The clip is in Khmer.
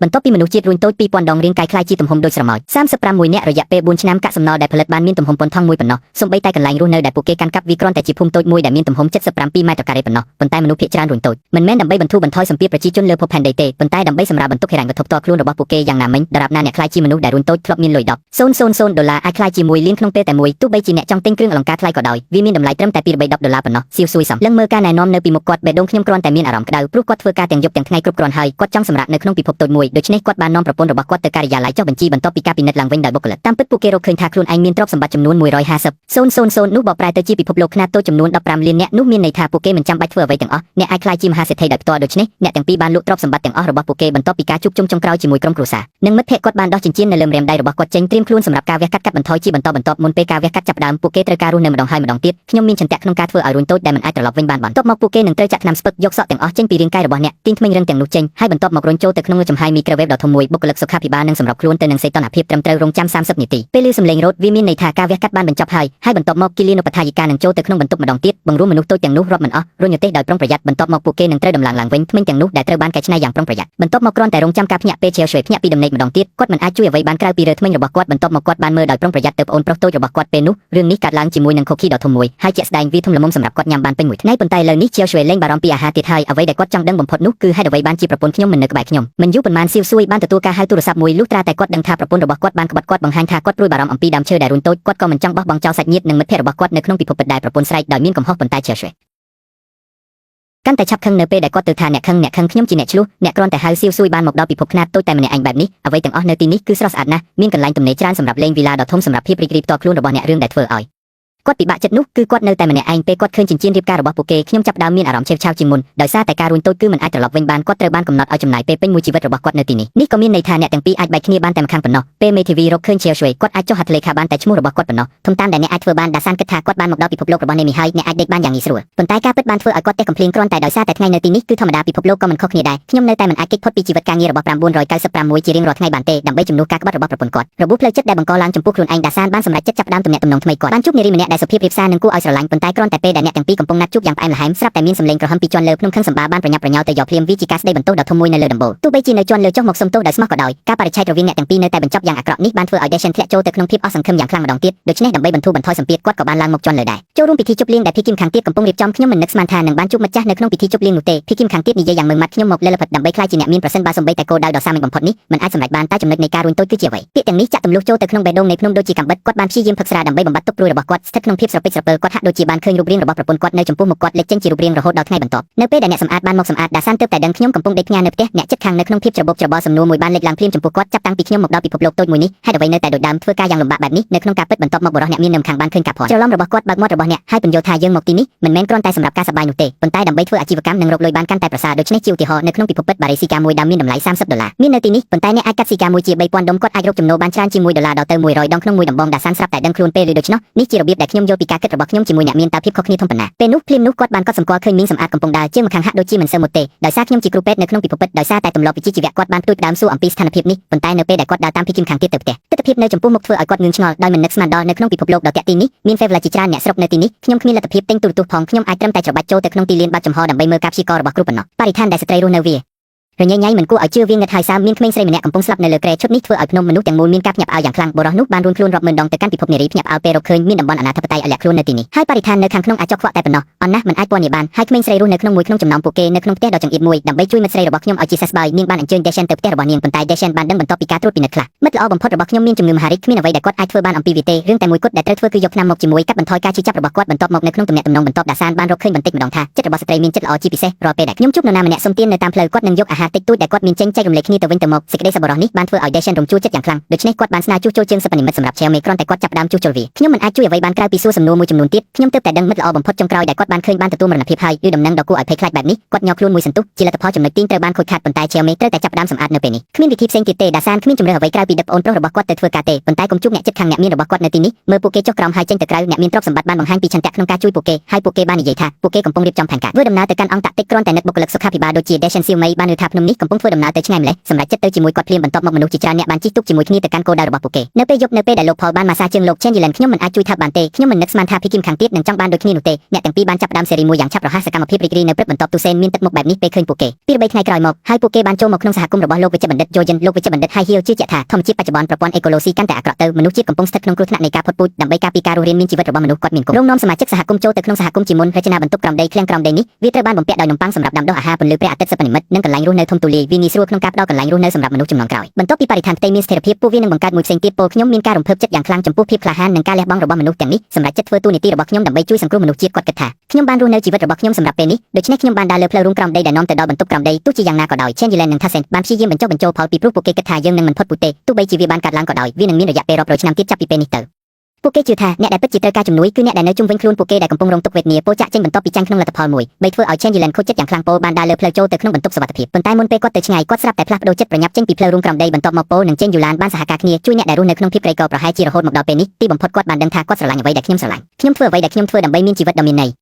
បន្ទាប់ពីមនុស្សជាតិរួញតូច2000ដងរាងកាយក្លាយជាទំហំដូចស្រមោច35មួយនាក់រយៈពេល4ឆ្នាំកាកសំណល់ដែលផលិតបានមានទំហំប៉ុនថងមួយប៉ុណ្ណោះសូម្បីតែកន្លែងរស់នៅដែលពួកគេកាន់កាប់វាគ្រាន់តែជាភូមិតូចមួយដែលមានទំហំ77ម៉ែត្រការ៉េប៉ុណ្ណោះប៉ុន្តែមនុស្សភាគច្រើនរួញតូចមិនមែនដើម្បីបន្ធូរបន្ថយសម្ពាធប្រជាជនលើភពផែនដីទេប៉ុន្តែដើម្បីសម្រាប់បន្ទុកហិរញ្ញវត្ថុផ្ទាល់ខ្លួនរបស់ពួកគេយ៉ាងណាមិញដរាបណាអ្នកក្លាយជាមនុស្សដែលរួញតូចធ្លាប់មានលុយ10 000ដុល្លារអាចក្លាយជាមួយលានក្នុងពេលតែមួយទោះបីជាអ្នកចង់ទិញគ្រឿងអលង្ការថ្លៃក៏ដោយវាមានតម្លៃត្រឹមតែ2 3 10ដុល្លារប៉ុណ្ណោះសៀវសួយសំលឹងមើលការណែនាំនៅពីមុខគាត់បេះដូងខ្ញុំគ្រាន់តែមានអារម្មណ៍ក្តៅព្រោះគាត់ធ្វើការទាំងយប់ទាំងថ្ងៃគ្រប់គ្រាន់ហើយគាត់ចង់សម្រាកនៅក្នុងពិភពតូចមួយដូច្នេះគាត់បាននាំប្រពន្ធរបស់គាត់ទៅការិយាល័យចុះបញ្ជីបន្ទាប់ពីការពិនិត្យឡើងវិញដោយបុគ្គលិកតាមពិតពួកគេរកឃើញថាខ្លួនឯងមានទ្រព្យសម្បត្តិចំនួន150 000នោះបើប្រែទៅជាពិភពលោកខ្នាតតូចចំនួន15លានអ្នកនោះមានន័យថាពួកគេមិនចាំបាច់ធ្វើអ្វីទាំងអស់អ្នកអាចក្លាយជាមហាសេដ្ឋីដោយផ្ទាល់ដូច្នេះអ្នកទាំងពីរបានលក់ទ្រព្យសម្បត្តិទាំងអស់របស់ពួកគេបន្ទាប់ពីការជួបជុំចុងក្រោយជាមួយក្រុមគ្រួសារនិងមិត្តភ័ក្តិគាត់បានដោះចិញ្ចៀននៅលើម្រាមដៃរបស់គាត់ចេញត្រៀមខ្លួនសម្រាប់ការវះកាត់កាត់បន្ថយជាបន្តបន្ទាប់មុនពេលការវះកាត់ចាប់ផ្ដើមពួកគេត្រូវការរស់នៅម្ដងហើយម្ដងទៀតខ្ញុំមានឆន្ទៈក្នុងការធ្វើឲ្យរួញតូចដែលមិនអាចត្រឡប់វិញបានបន្ទាប់មកពួកគេនឹងត្រូវចាក់ថ្នាំស្ពឹកយកសក់ទាំងអស់ចេញពីរាងកាយរបស់អ្នកទាញធ្មេញរឹងទាំងនោះចេញហើយបន្ទាប់មករុញចូលទៅក្នុងចំហាយមីក្រូវេវដ៏ធំមួយបុគ្គលិកសុខាភិបាលនឹងសម្របខ្លួនទៅនឹងសីតុណ្ហភាពត្រឹមត្រូវរងចាំ30នាទីពេលឮសំឡេងរោទវាមានន័យថាការវះកាត់បានបញ្ចប់ហើយហើយបន្ទាប់មកគិលានុបដ្ឋាយិកានឹងចូលទៅក្នុងបន្ទប់ម្ដងទៀតបង្រួមមនុស្សតូចទាំងនោះរាប់មិនអស់រុញទេដោយប្រុងប្រយ័ត្នបន្ទាប់មកពួកគេនឹងត្រូវដំឡើងឡើងវិញធ្មេញទាំងនោះដែលត្រូវបានកែច្នៃយ៉ាងប្រុងប្រយ័ត្នបន្ទាប់មកគ្រាន់តែរងចាំការភ្ញាក់ពេលឆាវឆ្វេភ្ញាក់ពីដំណេកម្ដងទៀតគាត់មិនអាចជួយអ្វីបានក្រៅពីរើធ្មេញរបស់គាត់បន្ទាប់មកគាត់បានមើលដោយប្រុងប្រយ័ត្នទៅប្អូនប្រុសតូចរបស់គាត់ពេលនោះរឿងនេះកើតឡើងជាមួយនឹងខូខីដ៏ធំមួយហើយជាក់ស្ដែងវាធំល្មមសម្រាប់គាត់ញ៉ាំបានពេញមួយថ្ងៃប៉ុន្តែឥឡូវនេះឆាវឆ្វេលែងបារម្ភពីអាហារទៀតហើយអ្វីដែលគាត់ចង់ដឹងបំផុតនោះគឺហេតុអ្វីបានជាប្រពន្ធខ្ញុំមិននៅក្បែរខ្ញុំមិនយូរប៉ុន្មានសៀវសួយបានទទួលការហៅទូរស័ព្ទមួយលុះត្រាតែគាត់ដឹងថាប្រពន្ធរបស់គាត់បានក្បត់គាត់បង្ហាញថាគាត់ព្រួយបារម្ភអំពីដើមឈើដែលរួញតូចគាត់ក៏មិនចង់បោះបង់ចោលសាច់ញាតិនិងមិត្តភ័ក្តិរបស់គាត់នៅក្នុងពិភពពិតដែរប្រពន្ធស្រែកដោយមានកំហុសប៉ុន្តែឆាវឆ្វេកាន់តែឆាប់ខឹងនៅពេលដែលគាត់ទៅថាអ្នកខឹងអ្នកខឹងខ្ញុំជាអ្នកឆ្លោះអ្នកគ្រាន់តែហៅសៀវសួយបានមកដល់ពិភពខ្នាតតូចតែម្នាក់ឯងបែបនេះអ្វីទាំងអស់នៅទីនេះគឺស្រស់ស្អាតណាស់មានកន្លែងទំនេរច្រើនសម្រាប់លេងវីឡាដ៏ធំសម្រាប់ភាពរីករាយផ្ទាល់ខ្លួនរបស់អ្នករឿងដែលធ្វើឲ្យគាត់ពិបាកចិត្តនោះគឺគាត់នៅតែម្នាក់ឯងពេលគាត់ឃើញចិញ្ចៀនរៀបការរបស់ពួកគេខ្ញុំចាប់ផ្ដើមមានអារម្មណ៍ឆេវឆាវជាងមុនដោយសារតែការរួញតូចគឺមិនអាចត្រឡប់វិញបានគាត់ត្រូវបានកំណត់ឲ្យចំណាយពេលពេញមួយជីវិតរបស់គាត់នៅទីនេះនេះក៏មានន័យថាអ្នកទាំងពីរអាចបែកគ្នាបានតែម្ខាងប៉ុណ្ណោះពេលមេធាវីរកឃើញឆាវឆ្វេគាត់អាចចុះហត្ថលេខាបានតែឈ្មោះរបស់គាត់ប៉ុណ្ណោះធំតាមដែលអ្នកអាចធ្វើបានដាសានគិតថាគាត់បានមកដល់ពិភពលោករបស់នេមីហើយអ្នកអាចដេកបានយ៉ាងងាយស្រួលប៉ុន្តែការពិតបានធ្វើឲ្យគាត់ទេកំភ្លៀងគ្រាន់តែដោយសារតែថ្ងៃនៅទីនេះគឺធម្មតាពិភពលោកក៏មិនខុសគ្នាដែរខ្ញុំនៅតែមិនអាចគេចផុតពីជីវិតការងាររបស់996ជារៀងរាល់ថ្ងៃបានទេដើម្បីជំនួសការក្បត់របស់ប្រពន្ធគាត់របួសផ្លូវចិត្តដែលបង្កឡើងចំពោះខ្លួនឯងដាសានបានសម្រេចចិត្តចាប់ផ្ដើមទំនាក់ទំនងថ្មីគាត់បានជួបនារីម្នាក់ដែលសុភាពរាបសារនិងគួរឲ្យស្រឡាញ់ប៉ុន្តែគ្រាន់តែពេលដែលអ្នកទាំងពីរកំពុងណាត់ជួបយ៉ាងផ្អែមល្ហែមស្រាប់តែមានសម្លេងក្រហមពីជាន់លើភ្នំខឹងសម្បាបានប្រញាប់ប្រញាល់ទៅយកភ្លាមវាជាការស្ដីបន្ទោសដ៏ធំមួយនៅលើដំបូលទោះបីជានៅជាន់លើចុះមកសុំទោសដោយស្មោះក៏ដោយការបរិច្ឆេទរវាងអ្នកទាំងពីរនៅតែបញ្ចប់យ៉ាងអាក្រក់នេះបានធ្វើឲ្យ Deshen ធ្លាក់ចូលទៅក្នុងភាពអស់សង្ឃឹមយ៉ាងខ្លាំងម្ដងទៀតដូច្នេះដើម្បីបន្ធូរបន្ថយសម្ពាធគាត់ក៏បានឡើងមកជាន់លើដែរចូលរួមពិធីជប់លៀងដែលភីគីមខាងទៀតកំពុងរៀបចំខ្ញុំមិននឹកស្មានថានឹងបានជួបមិត្តចាស់នៅក្នុងពិធីជប់លៀងនោះទេភីគីមខាងទៀតនិយាយយ៉ាងម៉ឺងម៉ាត់ខ្ញុំមកលលផិតដើម្បីក្លាយជាអ្នកមានប្រសិនបើសំបីតែគោលដៅដ៏សាមញ្ញបំផុតនេះមិនអាចសម្រេចបានតែចំណុចនៃការរួញតូចគឺជាអ្វីពាក្យទាំងនេះចាក់ទម្លុះចូលទៅក្នុងបេះដូងនៃភ្នំដូចជាកាំបិតគាត់បានព្យាយាមផឹកស្រាដើម្បីបំបត្តិទុក្ខព្រួយរបស់គាត់ស្ថិតក្នុងភាពស្រពេចស្រពិលគាត់ហាក់ដូចជាបានឃើញរូបរាងរបស់ប្រពន្ធគាត់នៅចំពោះមុខគាត់លេចចេញជារូបរាងរហូតដល់ថ្ងៃបន្ទាប់នៅពេលដែលអ្នកសម្អាតបានមកសម្អាតដាសានទើបតែដឹងខ្ញុំកំពុងដេកផ្ញើនៅផ្ទះអ្នកជិតខាងនៅក្នុងភាពច្របូកច្របល់សំណួរមួយបានលេចឡើងភ្លាមចំពោះគាត់ចាប់តាំងពីខ្ញុំមកដល់ពិភពលោកតូចមួយនេះហេតុអ្វីនៅតែដូចដើមធ្វើការយ៉ាងលំបាកបែបនេះនៅក្នុងការពិតបន្ទាប់មកបុរសអ្នកមាននៅខាងបានឃើញការភ័ន្តច្រឡំរបស់គាត់បើកមាត់របស់អ្នកហើយពន្យល់ថាយើងមកទីនេះមិនមែនគ្រាន់តែសម្រាប់ការសប្បាយនោះទេប៉ុន្តែដើម្បីធ្វើអាជីវកម្មនិងរកលុយបានកាន់តែប្រសើរដូច្នេះជាឧទាហរណ៍នៅក្នុងពិភពពិតបារីស៊ីកាមួយដើមមានតម្លៃ30ដុល្លារមាននៅទីនេះប៉ុន្តែអ្នកអាចកាត់ស៊ីកាមួយជា3000ដុំគាត់អាចរកចំណូលបានច្រើនជាង1ដុល្លារដល់ទៅ100ដងក្នុងមួយដំបងដាសានស្រាប់តែដឹងខ្លួនពេលឬដូច្នោះនេះជារបៀបដែលខ្ញុំយល់ពីការគិតរបស់ខ្ញុំជាមួយអ្នកមានតើភាពខុសគ្នាធំប៉ុណ្ណាពេលនោះភ្លាមនោះគាត់បានកត់សម្គាល់ឃើញមីងសម្អាតកំពុងដើរជាងម្ខាងហាក់ដូចជាមិនសូវមុតទេដោយសារខ្ញុំជាគ្រូពេទ្យនៅក្នុងពិភពពិតដោយសារតែទម្លាប់វិជ្ជាជីវៈគាត់បានផ្ទួយផ្ដើមសួរអំពីស្ថានភាពនេះប៉ុន្តែនៅពេលដែលគាត់ដើរតាមភីគីមខាងទៀតទៅផ្ទះទិដ្ឋភាពនៅចំពោះមុខធ្វើឲ្យគាត់ងឿងឆ្ងល់ដោយមិននឹកស្មានដល់នៅក្នុងពិភពលោកដ៏ទាក់ទាញនេះមាន favela ជាច្រើនអ្នកស្រុកនៅទីនេះខ្ញុំគ្មានលទ្ធភាពទិញទូរទស្សន៍ផងខ្ញុំអាចត្រឹមតែច្របាច់ចូលទៅក្នុងទីលានបាត់ចំហដើម្បីមើលការព្យាករណ៍របស់គ្រូប៉ុណ្ណោះបរិស្ថានដែលស្ត្រីរស់នៅវារញ៉េញ៉ៃមិនគួរឲ្យជឿវាងឹតហើយសើមមានក្មេងស្រីម្នាក់កំពុងស្លាប់នៅលើគ្រែឈុតនេះធ្វើឲ្យភ្នំមនុស្សទាំងមូលមានការភ្ញាក់ផ្អើលយ៉ាងខ្លាំងបុរសនោះបានរួនខ្លួនរាប់ម៉ឺនដងទៅកាន់ពិភពនារីភ្ញាក់ផ្អើលពេលរកឃើញមានតំបន់អនាធិបតេយ្យឲ្យលាក់ខ្លួននៅទីនេះហើយបរិស្ថាននៅខាងក្នុងអាចចុកខ្វក់តែប៉ុណ្ណោះអន់ណាស់មិនអាចពណ៌នាបានហើយក្មេងស្រីរស់នៅក្នុងមួយក្នុងចំណោមពួកគេនៅក្នុងផ្ទះដ៏ចង្អៀតមួយដើម្បីជួយមិត្តស្រីរបស់ខ្ញុំឲ្យជាសះស្បើយនាងបានអញ្ជើញ Deshen ទៅផ្ទះរបស់នាងប៉ុន្តែ Deshen បានដឹងបន្ទាប់ពីការត្រួតពិនិត្យខ្លះមិត្តល្អបំផុតរបស់ខ្ញុំមានជំងឺមហារីកគ្មានអ្វីដែលគាត់អាចធ្វើបានអំពីវាទេរឿងតែមួយគត់ដែលត្រូវធ្វើគឺយកថ្នាំមកជាមួយកាត់បន្ថយការឈឺចាប់របស់គាត់បន្ទាប់មកនៅក្នុងទំនាក់ទំនងបន្ទាប់ដាសានបានរកឃើញបន្តិចម្ដងថាចិត្តរបស់ស្ត្រីមានចិត្តល្អជាពិសេសរាល់ពេលដែលខ្ញុំជួបនរណាម្នាក់សុំទាននៅតាមផ្លូវគាត់នឹងយកអាហារតិចតួចដែលគាត់មានចេញចែករំលែកគ្នាទៅវិញទៅមកសេចក្តីសប្បុរសនេះបានធ្វើឲ្យ Deshen រំជួលចិត្តយ៉ាងខ្លាំងដូច្នេះគាត់បានស្នើជួសជុលជើងសិប្បនិមិត្តសម្រាប់ Xiaomi គ្រាន់តែគាត់ចាប់ផ្ដើមជួសជុលវាខ្ញុំមិនអាចជួយអ្វីបានក្រៅពីសួរសំណួរមួយចំនួនទៀតខ្ញុំទើបតែដឹងមិត្តល្អបំផុតចុងក្រោយដែលគាត់បានឃើញបានទទួលមរណភាពហើយឬដំណឹងដ៏គួរឲ្យភ័យខ្លាចបែបនេះគាត់ញ័រខ្លួនមួយសន្ទុះជាលទ្ធផលចំណុចទីងត្រូវបានខូចខាតប៉ុន្តែ Xiaomi ត្រូវតែចាប់ផ្ដើមសម្អាតនៅពេលនេះគ្មានវិធីផ្សេងទៀតទេដាសានគ្មានជម្រើសអ្វីក្រៅពីដឹកប្អូនប្រុសរបស់គាត់ទៅធ្វើការទេប៉ុន្តែកុំជួបអ្នកចិត្តខាងអ្នកមានរបស់គាត់នៅទីនេះមើលពួកគេចុះក្រោមហើយចេញទៅក្រៅអ្នកមានទ្រព្យសម្បត្តិបានបង្ហាញពីឆន្ទៈក្នុងការជួយពួកគេហើយពួកគេបាននិយាយថាពួកគេកំពុងរៀបចំផែនការធ្វើដំណើរទៅកាន់អង្គតាក់ទិកគ្រាន់តែនឹកបុគ្គលិកសុខាភិបាលដូចជា Deshen Xiaomi បានឮថាភ្នំ ភ្នំនេះកំពុងធ្វើដំណើរទៅឆ្ងាយម្ល៉េះសម្រាប់ចិត្តទៅជាមួយគាត់ភ្លាមបន្ទាប់មកមនុស្សជាច្រើនអ្នកបានជិះទូកជាមួយគ្នាទៅកាន់គោលដៅរបស់ពួកគេនៅពេលយប់នៅពេលដែលលោកផលបានម៉ាសាជើងលោក Chen Yilen ខ្ញុំមិនអាចជួយថាបានទេខ្ញុំមិននឹកស្មានថាភីគីមខាងទៀតនឹងចង់បានដូចគ្នានោះទេអ្នកទាំងពីរបានចាប់ផ្ដើមសេរីមួយយ៉ាងឆាប់រហ័សសកម្មភាពរីករាយនៅព្រឹកបន្ទាប់ទូសេនមានទឹកមុខបែបនេះពេលឃើញពួកគេពីរបីថ្ងៃក្រោយមកហើយពួកគេបានចូលមកក្នុងសហគមន៍របស់លោកវេជ្ជបណ្ឌិត Jorgen លោកវេជ្ជបណ្ឌិត High Hill ជឿជាក់ថាធម្មជាតិបច្ចុប្បន្នប្រព័ន្ធអេកូឡូស៊ីកាន់តែអាក្រក់ទៅមនុស្សជាតិកំពុងស្ថិតក្នុងគ្រោះថ្នាក់នៃការផុតពូជដើម្បីការពារការរស់រានមានជីវិតរបស់មនុស្សគាត់មានគម្រោងនាំសមាជិកសហគមន៍ចូលទៅក្នុងសហគមន៍ជាមុនរចនាបន្ទប់ក្រោមដីឃ្លាំងក្រោមដីនេះវាត្រូវបានបំពាក់ដោយនំប៉័ងសម្រាប់ដាំដុះអាហារពន្លឺព្រះអាទិត្យសិប្បនិម្មិតនិងកន្លែងរស់នៅធំទូលាយវាងាយស្រួលក្នុងការផ្ដល់កន្លែងរស់នៅសម្រាប់មនុស្សជំនាន់ក្រោយបន្ទាប់ពីបរិស្ថានផ្ទៃមានស្ថិរភាពពួកវានឹងបង្កើតមួយផ្សេងទៀតពលខ្ញុំមានការរំភើបចិត្តយ៉ាងខ្លាំងចំពោះភាពក្លាហាននិងការលះបង់របស់មនុស្សទាំងនេះសម្រាប់ចិត្តធ្វើតួនាទីរបស់ខ្ញុំដើម្បីជួយសង្គ្រោះមនុស្សជាតិគាត់គិតថាខ្ញុំបានរស់នៅជីវិតរបស់ខ្ញុំសម្រាប់ពេលនេះដូច្នេះខ្ញុំបានដើរលើផ្លូវរួមក្រោមដីដែលនាំទៅដល់បន្ទប់ក្រោមដីទោះជាយ៉ាងណាក៏ដោយ Chen Yilen និង Thasen បានព្យាយាមបញ្ចុះបញ្ចូលផលពីព្រោះពួកគេគិតថាយើងនឹងមិនផុតពូជទេទោះបីជាវាបានកើតឡើងក៏ដោយវានឹងមានរយៈពេលរាប់រយឆ្នាំទៀតចាប់ពីពេលនេះទៅពួកគេជឿថាអ្នកដែលពិតជាត្រូវការជំនួយគឺអ្នកដែលនៅជុំវិញខ្លួនពួកគេដែលកំពុងរងទុក្ខវេទនាពោលចាក់ចេញបន្ទាប់ពីចាញ់ក្នុងលទ្ធផលមួយបីធ្វើឲ្យ Chen Yilen ខូចចិត្តយ៉ាងខ្លាំងពោលបានដើរលើផ្លូវចូលទៅក្នុងបន្ទប់សុវត្ថិភាពប៉ុន្តែមុនពេលគាត់ទៅឆ្ងាយគាត់ស្រាប់តែផ្លាស់ប្ដូរចិត្តប្រញាប់ចេញពីផ្លូវរួមក្រោមដីបន្ទាប់មកពោលនិង Chen Yulan បានសហការគ្នាជួយអ្នកដែលរស់នៅក្នុងភាពក្រីក្រប្រហែលជារហូតមកដល់ពេលនេះទីបំផុតគាត់បានដឹងថាគាត់ស្រឡាញ់អ្វីដែលខ្ញុំស្រឡាញ់ខ្ញុំធ្វើអ្វីដែលខ្ញុំធ្វើដើម្បីមានជីវិតដ៏មានន័យ។